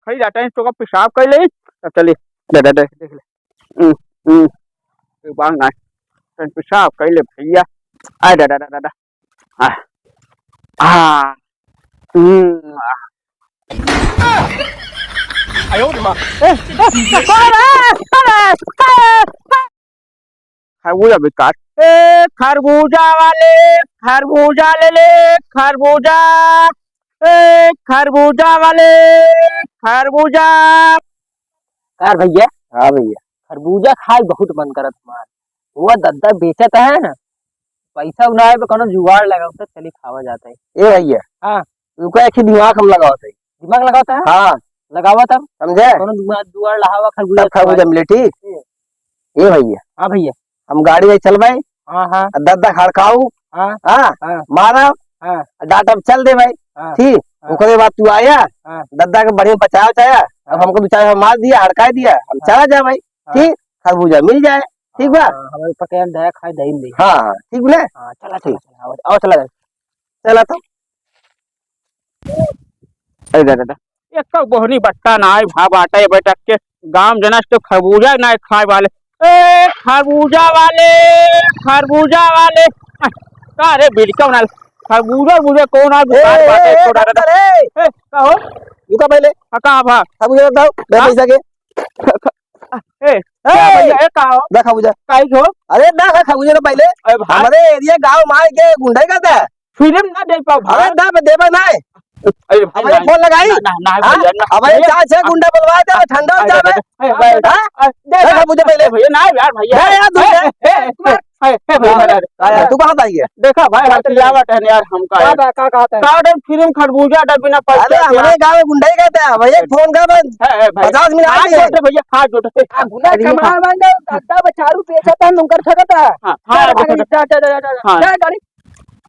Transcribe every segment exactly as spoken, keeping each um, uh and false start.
भाई, जाता है, तो का पेशाब कर ले, तब चली। दे, दे, दे, देख ले। हम्म, हम्म। ये बांग ना, तन पेशाब कर ले भैया। आ, दे, दे, दे, दे, दे। आ, आ, हम्म, आ। ए, ए, कौन है? कौन है? खरबूजा बिकात। ए, खरबूजा वाले, खरबूजा ले ले, खरबूजा। ए, खरबूजा वाले, खरबूजा। यार भैया। हाँ भैया। खरबूजा खाए बहुत मन करत हमार। वो दद्दा बेचत है ना, पैसा उनाए पे कोनो जुगाड़ लगाओ तो चली खावा जाता है। ए भैया। हाँ। रुका, एक ही दिमाग हम लगावत है। दिमाग लगावत है? हाँ। लगावा तब। समझे? कोनो दिमाग जुगाड़ लगावा, खरबूजा तब खरबूजा खावा। मिले, ठीक? ए भैया। हाँ भैया। हम गाड़ी में चलबे। हाँ, हाँ। आ दद्दा खड़काऊ। हाँ। हाँ। हाँ। मारब। हाँ। आ डांटब चल देबे। हाँ। ठीक? हाँ। ओकरे बाद तू आया, हाँ। दद्दा के बढ़िया बचाव चाया, अब हाँ। हमको दू चार मार दिया, हड़काई दिया, हम हाँ। चला जाबे। हाँ। ठीक? खरबूजा मिल जाए। ठीक बा? हाँ, हमारे पटेल दया खाए दही में दे। हाँ, हाँ, ठीक बा ना? हाँ, चला, चला, ठीक। चला, आओ, आओ, चला जाए। चला तो। अरे दादा, दादा। एक तो बोहनी बट्टा ना आए, भा बाटा ये बैठक के गांव जनस तो खरबूजा ना खाए वाले। ए, खरबूजा वाले, खरबूजा वाले। आ, का रे, बिड़का ना, खरबूजा, बुझे कौन आ, ए, दुकान बाटे, ए, ए, छोटा दादा। डॉक्टर, ए। ए, का हो? रुका पहले। हाँ, कहाँ भा? खरबूजा दो, दे हाँ? पैसा के। ए, ए, ए, भैया, ए, का हो? देखा बुझा। काहे हो? अरे, देखा बुझा तो पहले। अरे भाई। हमारे एरिया गांव मार के गुंडे का था। फिल्म ना दे पाओ भाई। अरे, ना, मैं देबा ना। अरे भाई, हमारे ना, फोन लगाई। ना, ना, ना, हाँ? भैया, ना। हमारे भैया, चार छह गुंडा बुलवाए थे, मैं ठंडा हो अरे, जावे। अरे, अरे, हाँ? अरे, देखा बुझा पहले। भैया, ना यार, भैया। ए, यार, तू ए, क्या? ए, ए, ए, ए, भैया, अरे, अरे, अरे, तू कहाँ से आई है? देखा भाई, हम खिलावत है यार, हमका का यार। बा, का कहत है? का रे, फिल्म खरबूजा डा बिना पैसा अरे, के हमारे यार। गाँव में गुंडा ही कहता है, भैया, फोन कर बस। ए, ए, भाई, पचास मिनट हाथ आगे है। जोड़ दे भैया, हाथ जोड़ दे। आ, गुना अरे, कमा हाँ। मांगे, दादा बचारू बेचता है, नुकर ठगता है। हाँ, जा हाँ, गाड़ी, देखो। जा, जा, जा, जा, जा, हाँ। जा गाड़ी।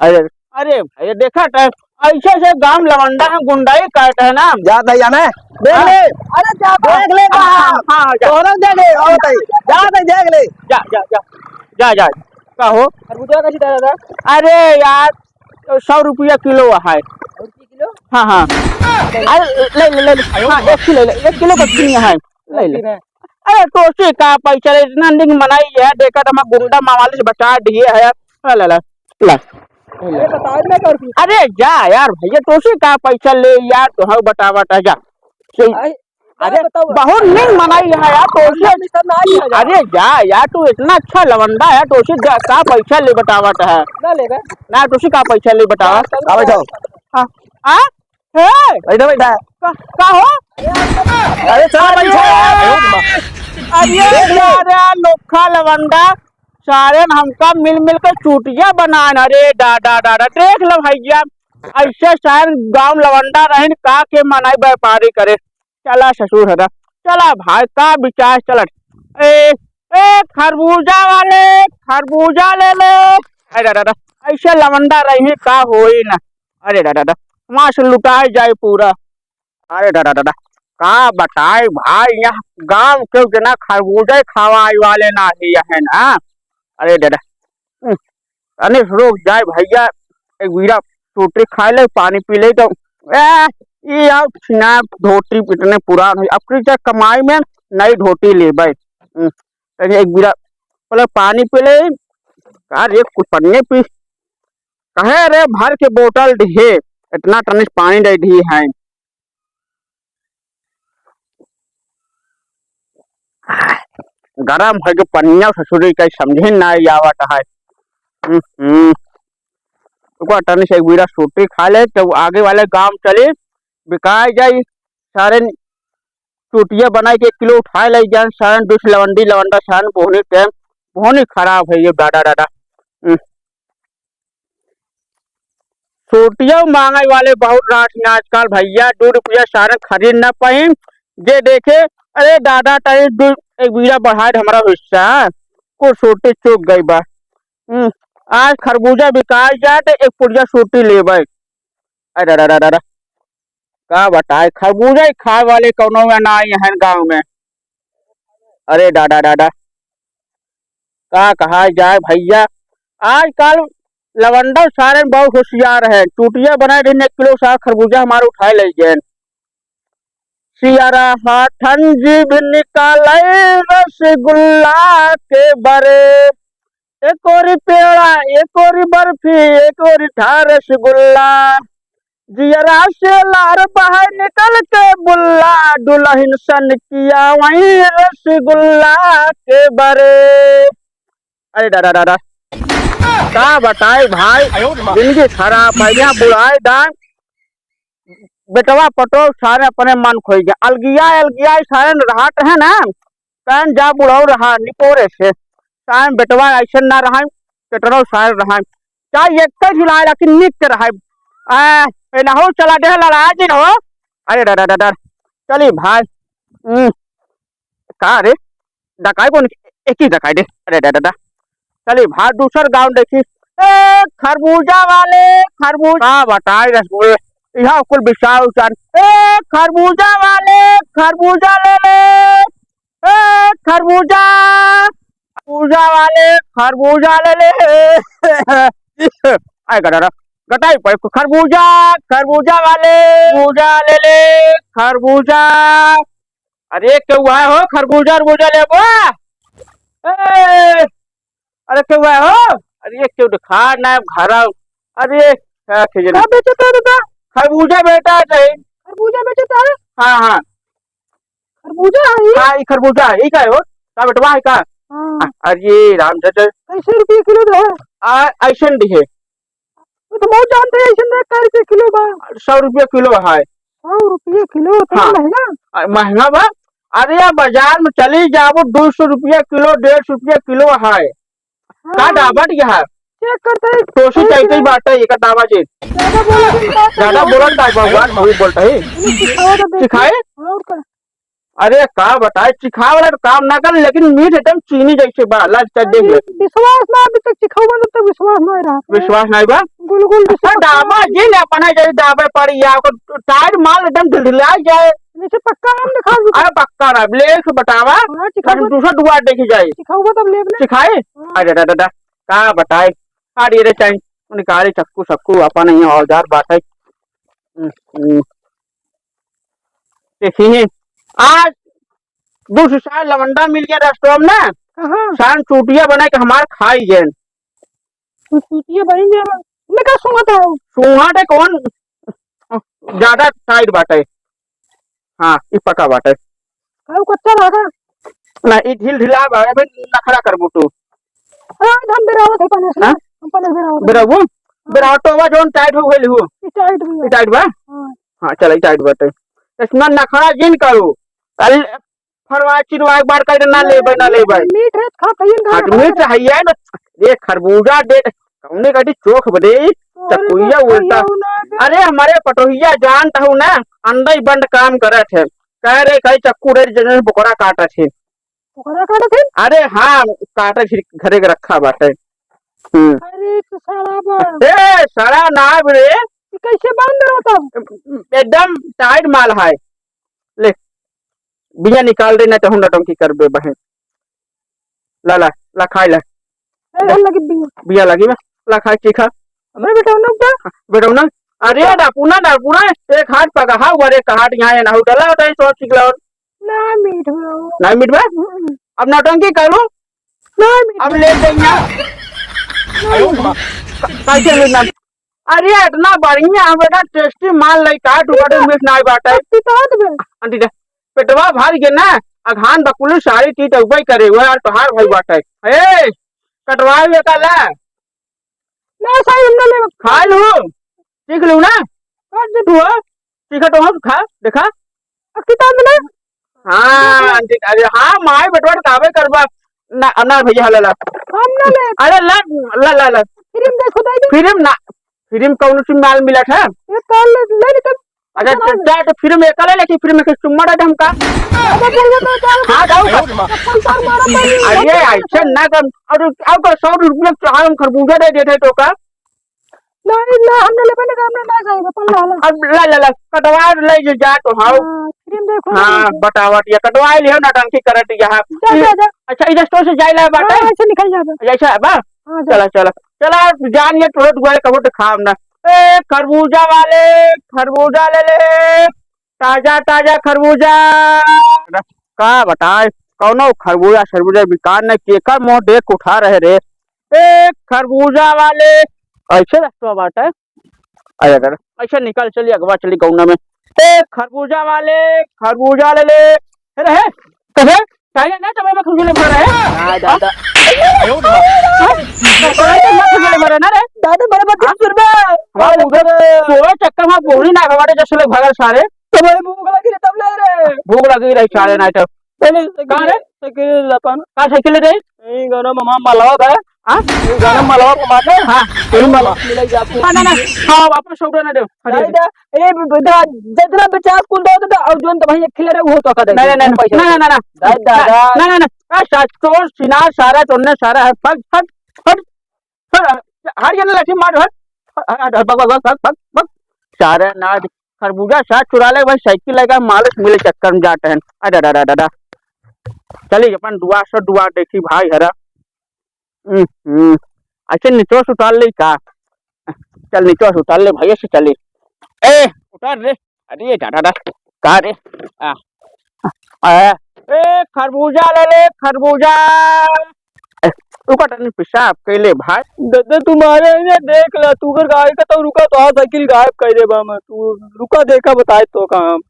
अरे, अरे, अरे, देखा था, ऐसे ऐसे गांव लवंडा है, गुंडाई करता है ना। जा दे, जाने। देख हाँ। ले। अरे, जा, देख ले, हाँ, हाँ, हाँ, जा। तोहरा देख ले, और बताई। जा दे, देख ले। जा, जा, जा। जा, जा। का हो? खरबूजा कैसे दे रहा था? अरे यार, सौ रुपया किलो है। सौ रुपया किलो? हाँ, हाँ। अरे, ले, ले, ले, ले। हाँ, एक किलो ले, एक किलो का कितनी है? ले, ले। ठीक है। अरे, तोसी का पैसा ले, इतना दिन मनाई है, देखा तो हम गुंडा मावाले से बचा दिए है। ला, ला, ला, ला। अरे, बताओ ना कर कुछ। अरे, जा यार भैया, तोसी का पैसा ले यार, तो हम बता, बता, जा। सही। आई, अरे, बताओ। बहुत नीक मनाई है यार, तो हम उसे भी सब ना आई है। अरे जा यार, तू इतना अच्छा लवंडा है, तो उसे जा, का पैसा ले बतावत है? ना लेबे। ना, तो उसे का पैसा ले बतावा? हाँ, चलो। आ, बैठो। हाँ, हाँ? हे! बैठो, बैठा। का, का हो? अरे, चलो, अरे, बैठो। अरे, देख लो। सारे नोखा लवंडा, सारे हमका मिल मिल के चूतिया बनान। अरे, डा, डा, डा, डा, देख लो भैया, ऐसे सारे गांव लवंडा रहन, का के मनाई व्यापारी करे। चला ससुर हदा, चला भाई, का विचार चलत? ए, ए, खरबूजा वाले, खरबूजा ले ले। अरे दादा, ऐसे लवंडा रही का होई ना। अरे दादा, वहाँ से लुटाए जाए पूरा। अरे दादा, दादा, का बताए भाई, यहाँ गांव के जना खरबूजा खावाए वाले ना ही है ना। अरे दादा, हम्म, तनिस रुक जाए भैया, एक बीरा टोटरी खाए ले, पानी पी ले तो, ए, ई आओ छिना धोती इतने पुरान है, अब की क्या कमाई में नई धोती लेबै। हम्म, तनी एक बीरा पहले पानी पी ले, का रे कुछ पन्ने पी, कहे रे भर के बोतल दिहे, इतना तनिस पानी दे दी है। गरम है के पनिया ससुरी का समझे ना आवत है। हम्म, हम्म। ओकरा तनी से एक बीरा सूटी खा ले, जब आगे वाले गांव चली, बिकाए जाई। सारे चूतिया बनाए के एक किलो उठाए ले जान, सारे दूस लवंडी लवंडा, सारे बोहनी के, बोहनी खराब है ये दादा, दादा। हम्म। सूटिया मांगे वाले बहुत रात में आजकल भैया, दो रुपया सारे खरीद ना पाइन। जे देखे, अरे दादा, तनी दू, एक बीरा बढ़ाए दे हमारा हिस्सा, कुछ सूटी चूक गई बा। हम्म, आज खरबूजा बिकाए जाए तो एक पुड़िया सूटी लेबै। अरे दादा, दादा, दादा, का बताए, खरबूजा ही खाए वाले कौनो में ना आई हैं गाँव में। अरे दादा, दादा, का कहा जाए भैया, आजकल लवंडा सारे बहुत होशियार है। चूतिया बनाए दिन एक किलो साग खरबूजा हमारे उठाए ले गए। सियरा हाथन जीभ निकाले रसगुल्ला के बरे। एक ओरी पेड़ा, एक ओरी बर्फी, एक ओरी था रसगुल्ला। जियरा से लार बहाय निकल के बुल्ला, दुलहिन सन किया वहीं रसगुल्ला के बरे। अरे दादा, दादा, का बताई भाई, जिंदगी खराब है, यहाँ बुढ़ाई दान, बेटवा पटोह सारे अपने मन खोई गया, अलगिया अलगिया सारे रहत है ना, कहन जा बुढ़ऊ रहा निपोरे से, सारे बेटवा ऐसे ना रहा, केतनो सारे रहा, चाहे एक ही लाए, लेकिन निक के रहा। आ, ए ना हो, चला दे, लड़ा जिन हो। अरे दादा, दादा, चली भाई। हम्म, का रे, डकाई कौन? एक ही डकाई दे। अरे दादा, दादा, चली भाई, दूसर गाँव देखी। ए, खरबूजा वाले, खरबूजा, का बताई रसगुल्ले, यहाँ कुल बिसाऊ चान। ए, खरबूजा वाले, खरबूजा ले ले। ए, खरबूजा, खरबूजा वाले, खरबूजा ले ले। आए गटारा, गटाई पे खरबूजा, खरबूजा वाले, खरबूजा ले ले, खरबूजा। अरे, केहू है हो, खरबूजा, खरबूजा लेबो? ए, अरे, केहू है हो? अरे, केहू दिखा ना, घर आओ। अरे, का खींचना? का बेचत है दादा? खरबूजा बेटा है। खरबूजा बेचत है? हाँ, हाँ। खरबूजा है ये? हाँ, ई खरबूजा है। ई का है हो? का बेटवा है का? हाँ। अरे राम, कैसे रुपये किलो दे है? आ, ऐसे नहीं है। वो तो बहुत जानते हैं, ऐसे नहीं, कै रुपये किलो बा? सौ रुपये किलो है। सौ रुपये किलो, इतना हाँ। महंगा? आ, महंगा बा। अरे यार, बाजार में चली जाबो, दो सौ रुपया किलो, डेढ़ सौ रुपया किलो है। का हाँ। दाबट यह है? चेक करते हैं। कोशिश कैसे चाहते ही है? बात है, ये का दावा जी। ज्यादा बोला तो ज्यादा बोला तो बात वही बोलता है। नहीं, सिखाओ तो देखिए। सिखाए? और का? अरे का बताए, सिखाए वाला तो काम ना कर, लेकिन मीठ एकदम चीनी जैसे बा, ला चल देख ले। अरे, विश्वास ना, अभी तक सिखाऊंगा तब तक विश्वास ना रहा। विश्वास नहीं बा? गुलगुल अच्छा, विश्वास दाबा ना। जी ले अपना जैसे दाबे पड़ी या, ओकर टायर माल एकदम ढिलढिला जाए। जैसे पक्का हम दिखा दो। अरे पक्का ना, ले से बतावा, हाँ, सिखाओ। लेकिन दूसरा दुआर देखी जाए। सिखाऊंगा तब लेब ना। सिखाए? हाँ। अरे दादा, दादा, का बताए? अरे रे चाहे निकाले चक्कू सक्कू, अपन यहाँ औजार बाटे। हम्म, हम्म। देखी है, आज दो सौ साल लवंडा मिल गया रेस्टोरेंट में ना, हाँ। शान चूटिया बना के हमार खाई गए। तू चूतिया बन गया बा। मैं का सूंघत है? सूंघत है कौन? ज्यादा टाइट बाटे। हाँ, ई पका बाटे। का उ कच्चा लागा? ना, ई ढील ढिला बा, अबे नखरा करबू तू। आज हम बेरावत है पनीर से। हाँ? हम पनीर बेरावत है। बेरावू? हाँ। बेरावत तो बा, जौन टाइट हो गइल हो। ई टाइट भी ई है। टाइट बा? हाँ। हाँ, चल, ई टाइट बाटे। इतना नखरा जिन करू। कल फरवा चिरवा एक बार कह दे, ना लेबै, ना लेबै। मीठ है, खा, खाइए ना, हाँ, तो खा, मीठ खा। है ना। ये खरबूजा दे, कौने का दी चोख बदे, अरे, चकुइया तो उल्टा। खाइए ना दे। अरे, हमारे पटोहिया जानत हूँ ना, अंडा ही बंद काम करत है। कह रहे, कहीं चक्कू रे, जने बोकरा काटत है। बोकरा काटत है? अरे हाँ, काटत है, घरे के रखा बाटे। हम्म। अरे, तो सड़ा बा। ए, सड़ा ना बे। ये कैसे बांध रहो तब? एकदम टाइट माल है। ले, बिया निकाल दे, ना तो हम नौटंकी करबे बहन। ला, ला, ला, खाए ला। ए, हम लगे बिया। बिया लगी बा, ला खाए, चीखा। अबे बेटा, उन्हें उठा। बेटा, उन्हें, अरे, ना, पूना, ना, पूना, एक हाथ पगहा हुआ रे, एक हाथ यहाँ, यहाँ, ना, उठा, ला, उठा, सौ चीख ला, और। ना, मीठ बा। ना, मीठ बा? हम्म। अब नौटंकी करो। ना, मीठ अब बा। ले दे यहाँ। ना, मीठ बा। क-, कैसे मीठ ना? अरे, इतना बढ़िया है बेटा, टेस्टी माल नहीं का, टुकड़ा तो मिस नहीं बात है। अब पिता तो बे। आंटी दे, पेटवा भर के ना, अघान बकुली सारी चीज उबई करे, वो यार तोहार भाई बात है। ए, कटवाए हुए का ला। ना, साहब, हम ना लेब। खा लू, चीख लू ना। काट दे। तू हो, चीखा तो हम खा, देखा। अब किताब में ना। हाँ, ठीक, अरे हाँ, माई बेटवा काबे करबा। ना, ना भैया, ला, ला। हम ना लेब। अरे ला, ला, ला, ला। फिल्म देखो, दे दे। फिल्म ना, फिल्म कौन सी माल मिलत है? ये काल ले, ले ले तब। अच्छा, चल, चल, तो फिल्म एक ले, लेकिन फिल्म के चुम्मा दे दे हमका। अब बोलबो तो जाओ। हाँ, जाओ। चप्पल तार मारा पानी। अरे, ऐसे ना कर, और, और तो सौ रुपये चाहे हम खरबूजा दे देते तो का? नहीं, ना, हमने लेबे ना, हमने ना जाएगा, पल्ला हला। अब ला, ला, ला, कटवा ले जे जा तो हाउ। हाँ, फिल्म देखो ना हाँ, देखो। बतावत या, कटवा लियो, नौटंकी करत या। जा, जा, जा। अच्छा, इधर स्टोर से जाए ला बाटे? हाँ, ऐसे निकल जाबे। अच्छा, ऐसा है बा? हाँ, जा। चला, चला। चला, जान ये तोरे दुआरे कबो तो खाब ना। ए, खरबूजा वाले, खरबूजा ले ले। ताजा ताजा खरबूजा। का बताए, कौनो खरबूजा सरबूजा बिकार नहीं, केकर मुंह देख उठा रहे रे। ए खरबूजा वाले, ऐसे रस्तवा बाटे। अरे दादा, ऐसे निकल चली, अगवा चली गौना में। ए खरबूजा वाले, खरबूजा ले ले। अरे हे, कहे, काहे ना जब मैं खरबूजा ले भर रहे? हाँ, दादा। हाँ? तो कहे तो ना खरबूजा ले भर रहे ना रे? दादा, बड़े बच्चे हाँ? सुन बे। हाँ, उधर तोरे चक्कर में बोली ना, हमारे जैसे लोग भागल सारे। तो भाई भूख लगी रे, तब ले रे। भूख लगी रही सारे ना तो। पहले साइकिल कहाँ रे? साइकिल लपन। कहाँ साइकिल रे? यही गाना मामा मलवा का। हाँ? यही गाना मलवा का मारना। हाँ, यही मलवा। मिलाई जाती है। ना, ना, ना। हाँ, वापस उठा ना दे। अरे, अरे, दा-, ए, ब-, ब-, दा-, जितना बेचास कुल दो, दो, दो, और जोन तो भाई एक खिले रहे, वो तो का दे। नहीं, नहीं, नहीं, पाइसा नहीं, नहीं, नहीं, नहीं। दाई दादा। नहीं, नहीं, नहीं। आ, सा-, चोर, सिनार, सारा, चोरने, सारा है। फट, फट, फट। हट, हट, ये लाठी मार, हट। हट, हट, हट, भग, भग, भग, भग, भग, भग। सारे नाद खरबूजा साथ चुरा ले भाई, साइकिल लेकर मालिश मिले चक्कर में जाते हैं। अरे, अरे, अरे, अरे। चली अपन दुआ से दुआ देखी भाई हरा। हम्म, हम्म। अच्छा, निचवा से उतार ले का? चल, निचवा से उतार ले भैया से चली। ए, उतार रे। अरे, ये दादा, दादा, का रे? आ, आ, ए, खरबूजा ले ले, खरबूजा। ए, रुका तनी, पेशाब कैले भाई। दादा, तुम्हारे इन्हें देख ला, तू अगर गाड़ी का तो रुका, तो आ साइकिल गायब कर दे बा मैं। तू रुका, देखा, बताए तो काम।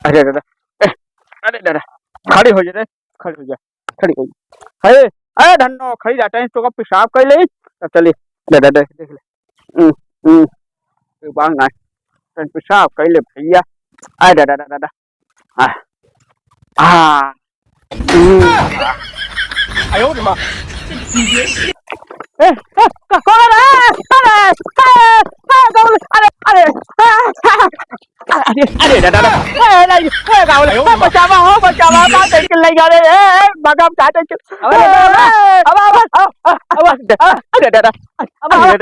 अरे दादा, ए, अरे दादा, खड़ी हो जा रे, खड़ी हो जा, खड़ी हो जा। अरे, अरे धन्नो, खड़ी जाता है, तो का पेशाब कर ले। अब चलिए, दादा, देख, देख ले। हम्म, हम्म। ये बांग आए। तन पेशाब कइले भैया। आ, दा, दा, दा, दा, दा। आ, आ। हम्म। ए, ए, क-, कौन है? अरे, अरे, अरे, गौल, अरे, अरे, आ, आ, अरे, अरे, दा, दा, दा। ए, नहीं, ए, गौल, ए, बचावा हो, बचावा, का साइकिल नहीं जा रहे, ए, ए, भगा, का साइकिल। अरे, अरे, अरे, अरे, अरे, अरे, अरे, अरे, अरे, अरे, अरे,